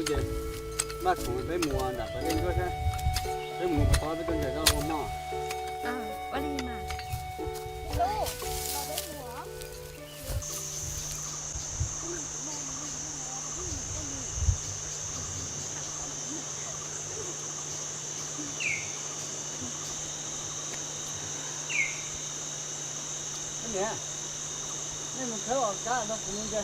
Ces maj khoom peb mus nram pas dej ntsuab sab, peb mus pov peb tug ntses rau ua moj. Niam, nej mus khawb os kab no kuv mus ntsia.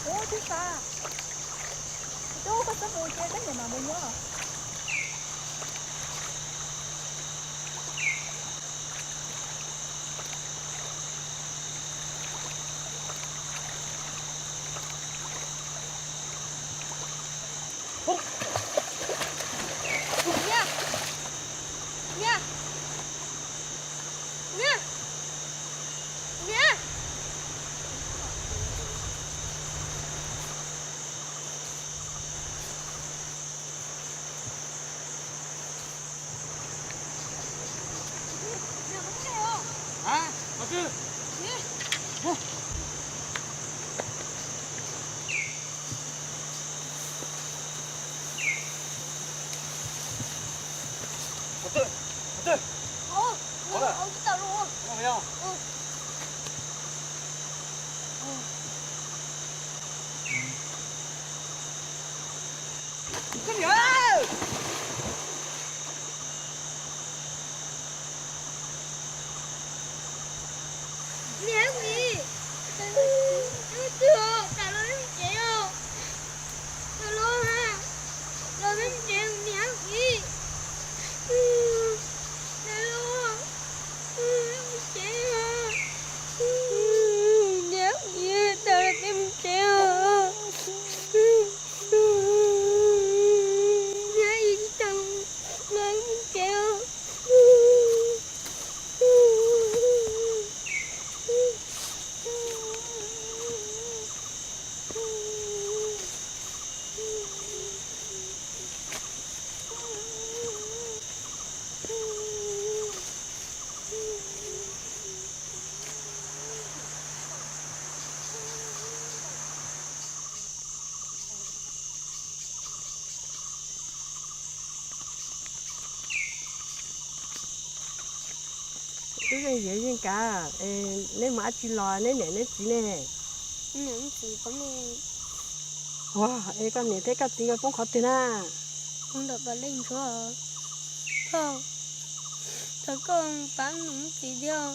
Ua tib xav, koj txhob mus ces koj niam mam mus nyob. Tub Zeej Yiv, Yeej Kav, neb mus dab tsi los neb niam neb txiv ne? Ua, es koj niam thiab koj txiv nkawd poob qhov twg na? Thov koj pab niam txiv thiab.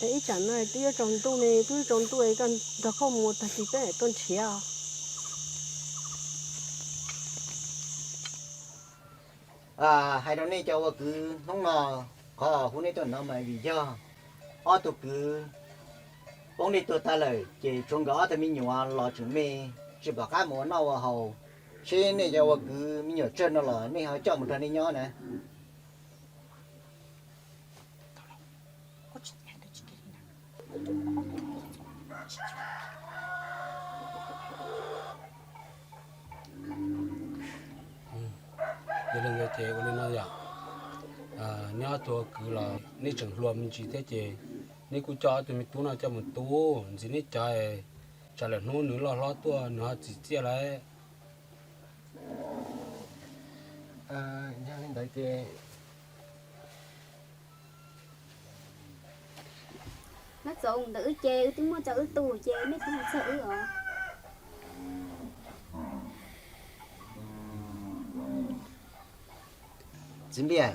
Es ib tsam no twb yuav tsaus ntuj ne, twb yuav tsaus ntuj es koj nrog phauj mus tag kis peb mam tuaj nrhiav. Hais rau nej cov ua kwv, hnub no qhov hu nej tuaj no mas vim yog ob tug kwv poob dej tuag tag lawm ces tshuav nkawd ob tug me nyuam los tseem me, tsis pom qab mus ua noj ua haus. Seb nej cov ua kwv me nyuam tsawg no los nej ho coj mus nrog nej nyob na. Yog li ntawd ces ua li no yom, neb ob tug ua kwv los nej tseem hluas me ntsis thiab ces neb kuj coj ob tug me tub no coj mus tu ntxiv neb cov, tsam lawm hnub nws loj hlob tuaj nws ho txim txiaj lawm. Yog li ntawd ces Nab Txoov, ntawm wb ces wb twb muaj rau wb tu ces nej puas txhawj wb os? Txiv Npliaj,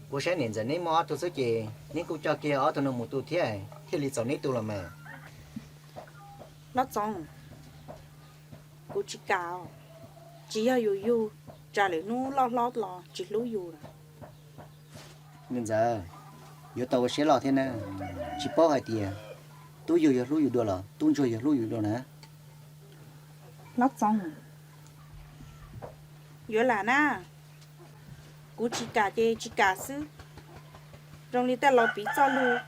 kuv saib niam ntxawm neb muaj ob tug xwb ces neb kuj coj kiag ob tug no mus tu thiab thiaj li txaus neb tu los mas. Nab Txoov, kuv tsis kam, tsis yog yus yug, tsam lwm hnub loj hlob los tsis hlub yus lawm. Niam ntxawm, yuav tau ua siab loj thiab na, tsis paub hais tias tub yug yog hlub yus dua los tub ntsuag yog hlub yus dua na. Nab Txoov, Yuav lam na, kuv tsis kam ces tsis kam xwb. Zoo li tej laus piv txoj lus,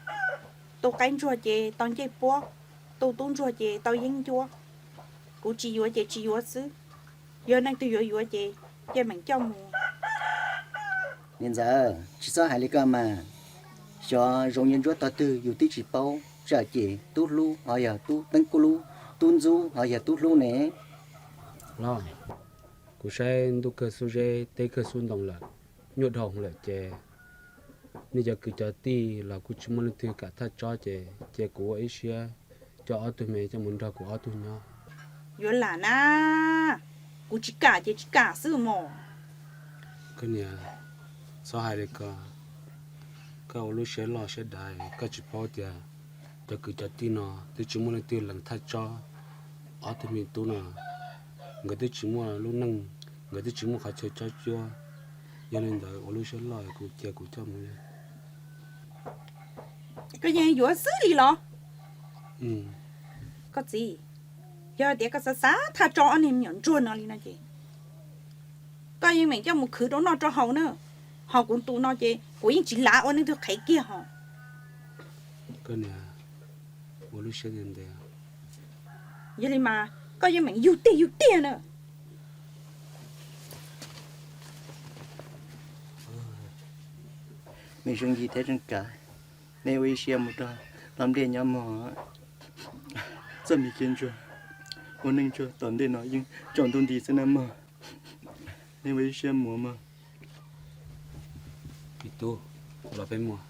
tu qaib ntsuag ces tau ncej puab, tu tub ntsuag ces tau yeeb ncuab. Kuv tsis yuav ces tsis yuav xwb. Yog leej twg yuav yuav ces cia meem coj mus. Niam ntxawm, tsis txhob hais li ko mas. Xyov zoo yuav ntsuab tog twg yus twb tsis paub, tsam ces tub hlub ho yog tub teeb kuj lub, tub ntxub ho yog tub hlub ne. Los, kuv saib ntuj kawg xub zeb, teb kawg xub ntoo lawm, nyuaj dhau lawm ces nej cov kwv cov tij los kuj tsis muaj leej twg kam thaj tsob ces cia kuv ua ib siab coj ob tug me coj mus nrog kuv ob tug nyob. Yuav lam na, kuv tsis kam ces tsis kam xwb mos. Koj niam, txhob hais li ko, koj ua lub siab loj siab dav, koj tsis paub tias cov kwv cov tij no twb tsis muaj leej twg lees thaj tsob ob tug me tub no, nkawd twb tsis muaj lub neej, nkawd twb tsis muaj qhov chaw cob cuab. Yog li ntawd ua lub siab loj kuv cia kuv coj mus. Koj yeej yuav xwb li los? Koj txiv, yog tias koj xav xav thaj tsob ob niag me nyuam ntsuag no li no ces koj yeej meem coj mus khwv rau noj rau haus na, ho kuv tus no ces kuv yeej tsis lav ua leej twg qhev kiag ho. Koj niam, ua lub siab ntev ntev. Yog li mas koj yeej meem yug tiag yug tiag na. Nws zoo yig thiab zoo kav, nej ua ib siab mus rau hlob nplej nyob mog. Txoj me kev ntsuag, ua neej ntsuag tom ntej no yeej tsaus ntuj nti xwb na mog. Nej ua ib siab mus mog. Tub, los peb mus.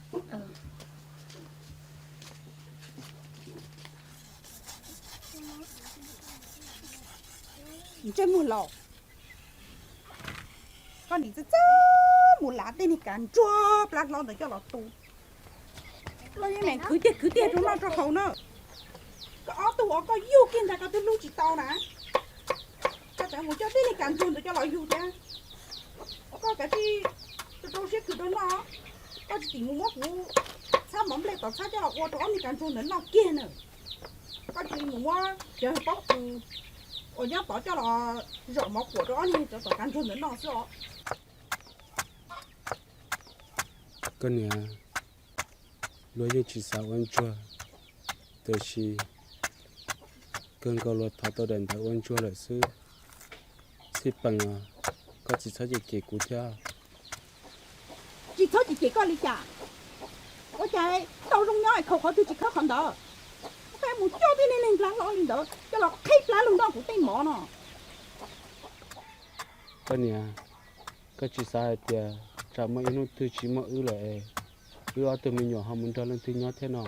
Ntsej muag laus, koj nim txawj txawj mus lav tej niag kav ntsuag plab hlob ntawd coj los tu. Koj yeej meem khwv tiag khwv tiag rau noj rau haus na. Koj ob tug uas koj yug kiag ntag koj twb hlub tsis tau na. Koj tseem mus coj tej niag kav ntsuag ntawd coj los yug thiab. Koj kav tsij rau rau siab khwv rau noj. Koj tsis tim mus muab kuv txhab mov nplej tom txhab coj los ua rau ob niag kav ntsuag ntawd noj kiag na. Koj cia li mus muab cov pob kws uas nyob tod coj los zom mov kuam rau ob niag cov tom kav ntsuag ntawd noj xwb os. Koj niam, luag yeej tsis xav ua ntsuag, tiam sis kawg nkaus luag thov tau daim ntawv ua ntsuag lawm xwb. Txhij Peem os, koj tsis txhob cem cem kuv thiab. Tsis txhob cem cem koj li cas? Ua cas tau zoo nyob es khaus qhov twg tsis khawb qhov ntawd? Koj mus coj tej niag neeg plab hlob li ntawd coj los qhib plab los noj kuv tej mov no. Koj niam, koj tsis xav hais tias tsam muaj ib hnub twg tsis muaj wb lawm es wb ob tug me nyuam ho mus nrog leej twg nyob thiab no?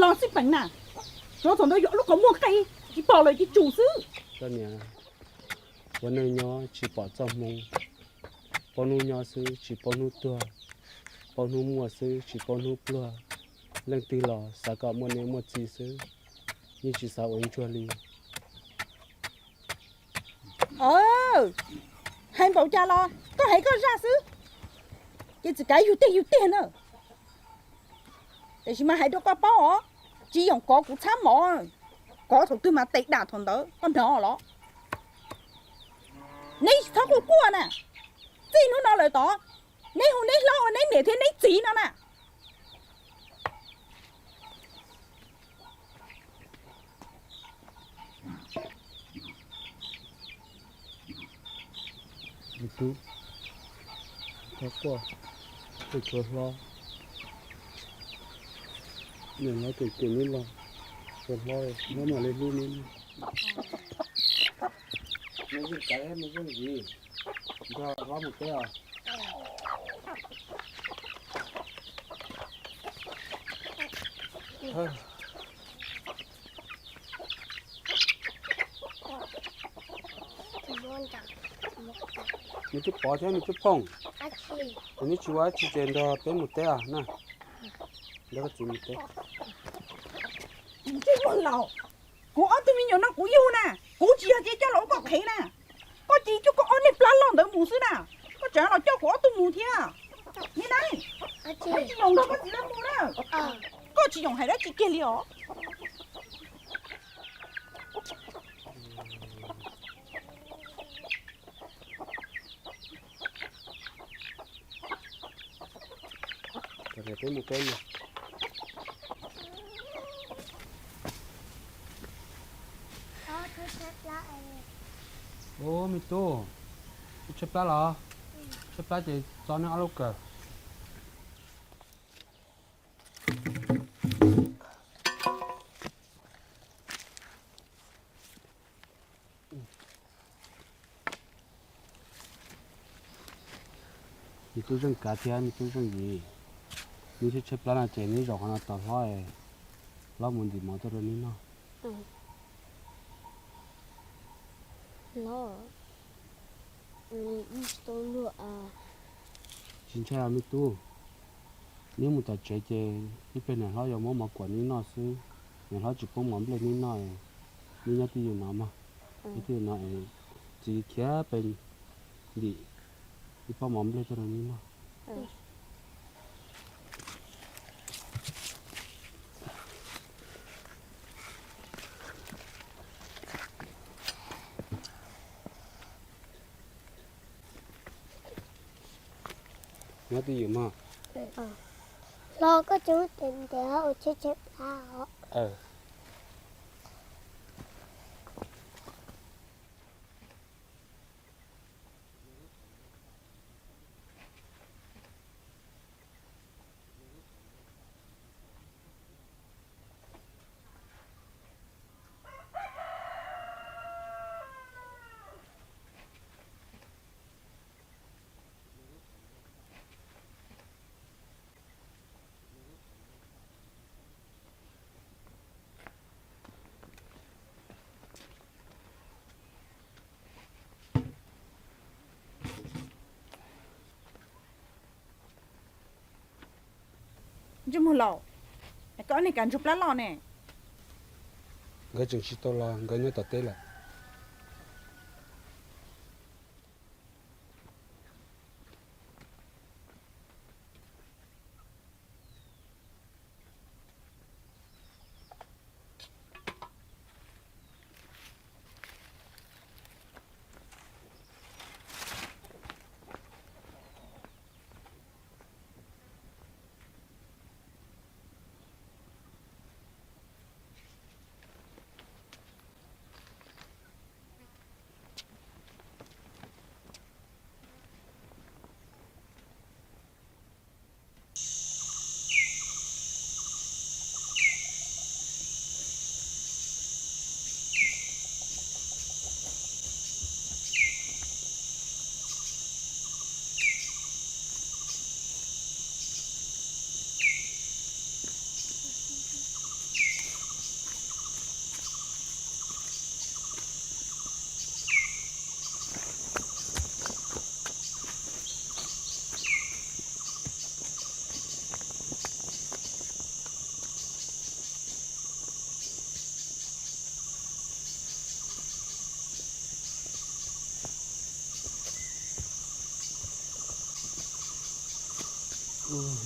Los Txhij Peem na, tsuav thaum ntawd yog lub qhov muag qe tsis pom lawm ces tsum xwb. Koj niam, ua neej nyob tsis pom txoj hmoo, paub hnub nyob xwb tsis paub hnub tuag, paub hnub muaj xwb tsis paub hnub pluag. Leej twg los xav kom muaj niam muaj txiv xwb, yeej tsis xav ua ntsuag li. Hais npaum cas los koj hais koj zaj xwb, ces txawm kav yug tiag yug tiag na. Tiam sis mas hais rau koj paub os, tsis yoom kov kuv txhab mov, kov thaum twg mas tes dam thaum ntawd, koj hnov los? Neb tsis txhob quaj quaj na, txij hnub no lawm tod, neb hu neb hlob ua neb niam thiab neb txiv no na. Tub, txhob quaj, koj tsuav hlob, niam hlob cem cem neb los, tsuav hlob, hlob mam li hlub neb. Neb yeej kav neb yeej ntxiv, nrog hlob mus teb os. Nws twb pov thiab nws twb phooj, nws tsis ua dab tsi ces nrog peb mus teb os na. Nrog koj txiv mus teb. Ntsej muag laus, kuv ob tug me nyuam no kuv yug na, kuv tsis yog ces coj los ua koj qhev na. Koj cia li coj koj ob niag plab loj ntawd mus xwb na, koj tseem los coj kuv ob tug mus thiab. Niam na, koj tsis yoom nrog koj txiv lawv mus na, koj tsis yoom hais dab tsi kiag li os. Peb mus peb mus. Ub, me tub, wb tshaib plab los? Tshaib plab ces txo nej ob lub kawm. Me tub Zeej Kav thiab me tub Zeej Yim, neb tshaib tshaib plab no ces neb zaum qhov no tos hlob, hlob mus ntim mov tuaj rau neb noj. Tsis ntshai me tub, neb mus tom tsev ces ib pliag niam hlob yuav muab mov kuam neb noj xwb. Niam hlob tsis poob mov nplej neb noj, neb nyob twj ywm no mog. Nyob twj ywm no es txiv khiav pem ntim ib pob mov nplej tuaj rau neb noj. Nyob twj ywm mog. Hlob, koj tsis muab tes ntiav ua tshaib tshaib plab os. Ntsej muag laus, koj ob niag kav ntsuag plab loj ne. Nkawd tseem tsis tau los, nkawd nyob tom teb lawm.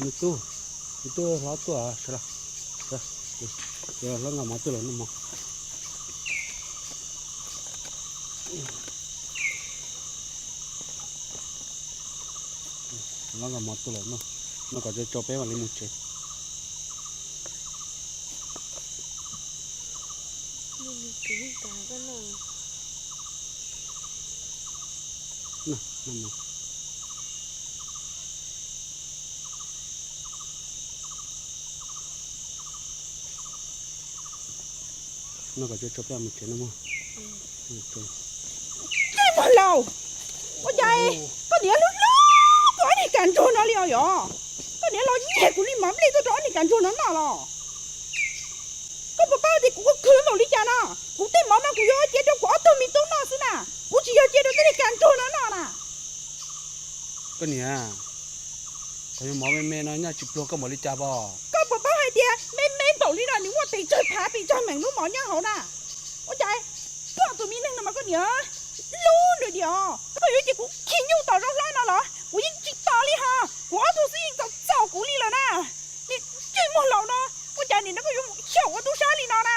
Me tub, me tub, hlob tuaj sawv los. Hlob nqa mov tuaj los noj mov. Hlob nqa mov tuaj los noj, noj kom tsau tsau peb mam li mus tsev. Noj kom tsau tsau peb mus tsev no mog. Ntsej muag laus, ua cas koj niam hlub hlub koj ob niag kav ntsuag no li os yom? Koj niam los nyiag kuv li mov nplej tuaj rau ob niag kav ntsuag no noj los? Koj puas paub tias kuv khwv npaum li cas no? Kuv tej mov no kuv yuav cia rau kuv ob tug me tub noj xwb na, kuv tsis yog cia rau tej niag kav ntsuag no noj na. Koj niam, qhov yog mov me me no nyaj tsis pluag koj npaum li cas pom? Koj puas paub hais tias me me npaum li no nws muaj pes tsawg phav pes tsawg meem lub mov nyob hauv na? Ua cas koj tus me neeg no mas koj niam hlub nws diam os. Koj yuav cia kuv khi nyuj tom zoo hlob no los kuv yeej tsis tos li ho. Kuv ob tug xwb yeej txaus txaus kuv li lawm na. Niag ntsej muag laus no, ua cas nim no koj yuav mus xyaum ua tub sab li no na?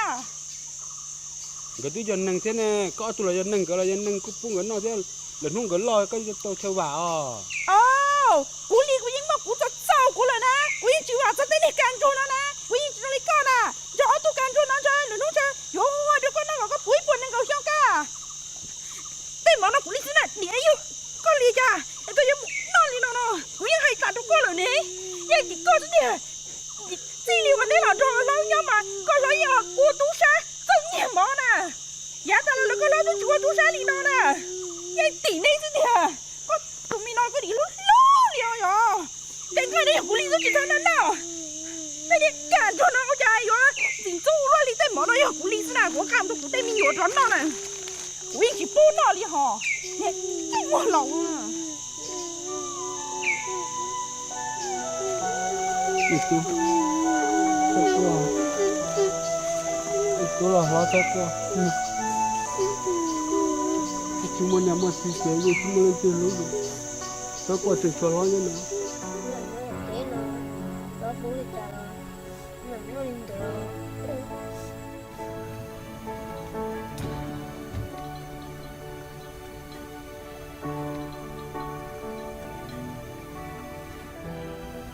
Nkawd twb yog neeg thiab ne, koj ob tug los yog neeg, nkawd los yog neeg, kuj pub nkawd noj thiab. Lwm hnub nkawd loj koj tau chaw vam os. Kuv li kuv yeej muaj kuv txaus txaus kuv lawm na, kuv yeej tsis tuag no na, kuv yeej tsis zoo li koj na. Ntshe ob tug kab ntsuag no ntshe lwm hnub ntshe yuav ua dua koj noj kom koj puv ib puas nees nkaum xyoo koj. Tej mov no kuv li xwb na, niam yug, koj li cas es koj yuav mus noj li no no? Kuv yeej hais tas rau koj lawm ne, yeej tim koj xwb tiag. Txij li ua teb los nrog hlob nyob mas koj hlob yeej los ua tub sab txawj nyiag mov na. Yav tas los lawv koj hlob twb tsis ua tub sab li no na, yeej tim nej xwb tiag. Koj tus me no koj dim hlub hlub li os yog. Ces koj ne yog kuv li xwb tsis txhob noj noj. Tej niag kab ntsuag no ua cas yuav ntxim ntxub luaj li, tej mov no yog kuv li xwb na, kuv qab ntuj kuv tej me nyuam rov noj na. Kuv yeej tsis pub noj li hos, niag txij muag laus. Ib tug, ib tug los hlob txhob quaj. Tsis muaj niam muaj txiv ces yeej tsis muaj leej twg hlub lawm. Txhob quaj tseem tshuav hlob nyob no.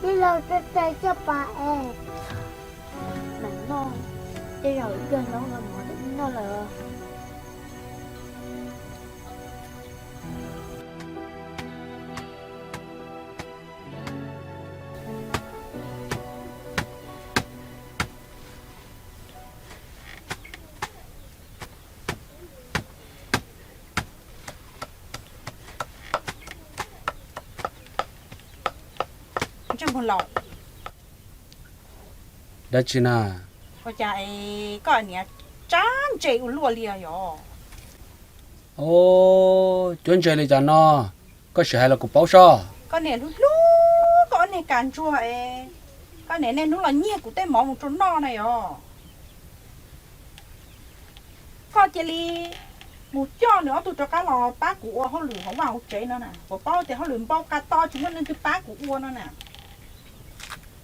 Tij laug, coj pa es mam noj, tej zaum ib pliag no mov twb noj lawm. Dab tsi na? Ua cas es koj niam tsab ntse ua luaj li yog? Cuab ntse li cas no, koj sim hais los kuv paub sob. Koj niam hlub hlub koj ob niag kas ntsuag es, koj niam niaj hnub los nyiag kuv tej mov mus rau noj na yog. Koj cia li mus coj nws ob tug rov qab los pab kuv ua hauj lwm hauv vaj hauv tsev no na. Kuv paub tias hauj lwm npau qab to tsis muaj leej twg pab kuv ua no na.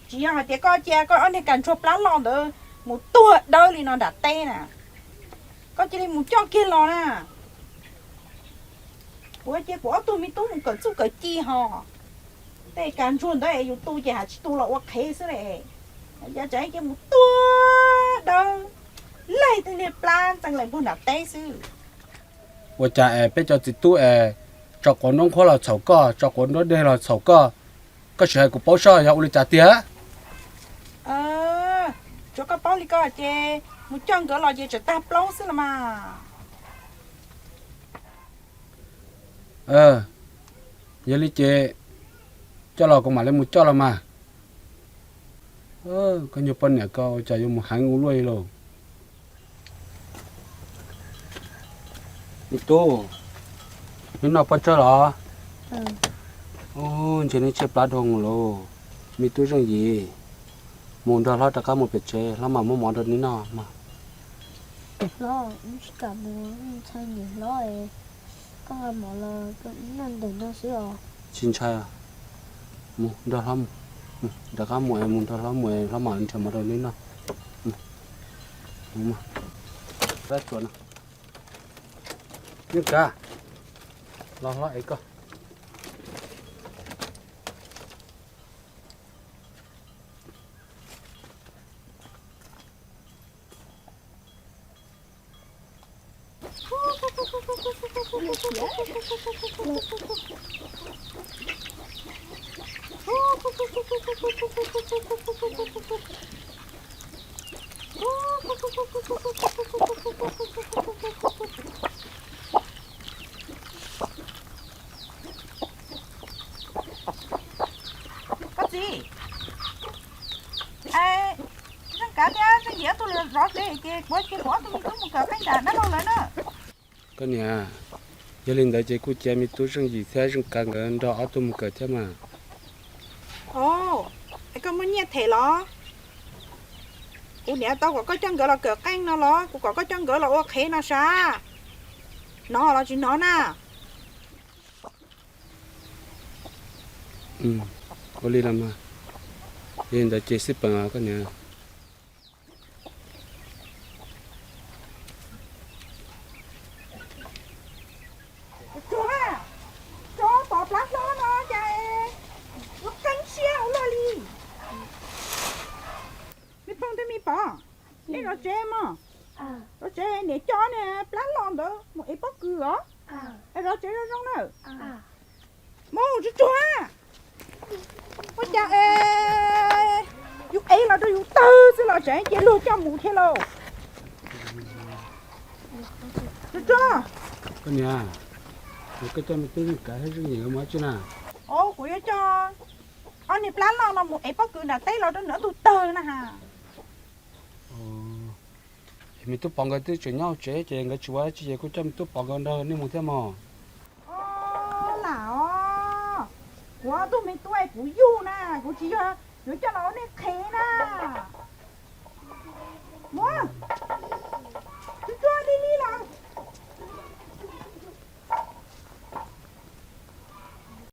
Tsis yog hais tias koj cia koj ob niag kas ntsuag plab loj ntawd mus tuag dawb li no nram teb na. Koj cia li mus coj kiag los na. Kuv cia kuv ob tug me tub mus kawm txuj kawm ci hos. Tej kas ntsuag ntawd es yus tu ces has tsis tu los ua qhev xwb le. Yog tseem cia mus tuag dawb laig tej niag plab ntxeev laim npuag nram teb xwb. Ua cas es peb cov txiv tub es tso quav nruab nqhuab los txhaum koj, tso quav nruab deg los txhaum koj, koj sim hais kuv paub sob yog ua li cas tiag? Tsuav koj paub li ko ces mus coj nkawd los ces tseem tag plaub xwb los mas. Yog li ces coj los kuv mam li mus coj los mas. Koj nyuag poj niam ko ua cas yuav mus heev ua luaj li lauj. Me tub, neb noj poj tsawg los? Ub, ntshe neb tshaib plab dhau lawm. Me tub Zeej Yim, mus nrog hlob rov qab mus pem tsev, hlob mam muab mov rau neb noj mog. Hlob, wb tsis kam mus, wb ntshai niam hlob es koj nqa mov los rau wb noj ntawm no xwb os. Tsis ntshai, mus nrog hlob mus, rov qab mus es mus nrog hlob mus es hlob mam nrhiav mov rau neb noj. Mus, mus, Yeej Kav, los hlob ev koj. Koj txiv, Zeej Kav thiab Zeej Yim ob tug zov tsev ces kuv cia kuv ob tug me tub mus kawm qeej nram dab laug lawv na. Koj niam, yog li ntawd ces kuj cia me tub Zeej Yim thiab Zeej Kav nkawd nrog ob tug mus kawm thiab mas. Os, es koj muaj nyiaj them los? Kuv niam tau kom koj coj nkawd los kawm qeej no los kuv kom koj coj nkawd los ua qhev no sav? Hnov los tsis hnov na? Ua li los mas, yog li ntawd ces xij peem os koj niam. Tsuag, tso tov plab hlob no cas es lub qeeb siab ua luaj li. Ces niam coj niag plab los ntawd mus ev pob kws os. Es zov tsev zoo zoo na. Mus tsuag tsuag. Ua cas es yus ev los rau yus tawg xwb los tseem cia luag coj mus thiab lauj. Tsuag tsuag. Koj niam, koj coj me tub Zeej Kav thiab Zeej Yim nkawd mus dab tsi na? Kuv yuav coj ob niag plab loj no mus ev pob kws nram teb los rau nws ob tug tawg na has. Me tub Pov nkawd twb tseem nyob hauv tsev ces nkawd tsis ua dab tsi ces kuv coj me tub Pov nkawd nrog nej mus thiab mog. Lam os, kuv ob tug me tub es kuv yug na, kuv tsis yog yuav coj los ua nej qhev na.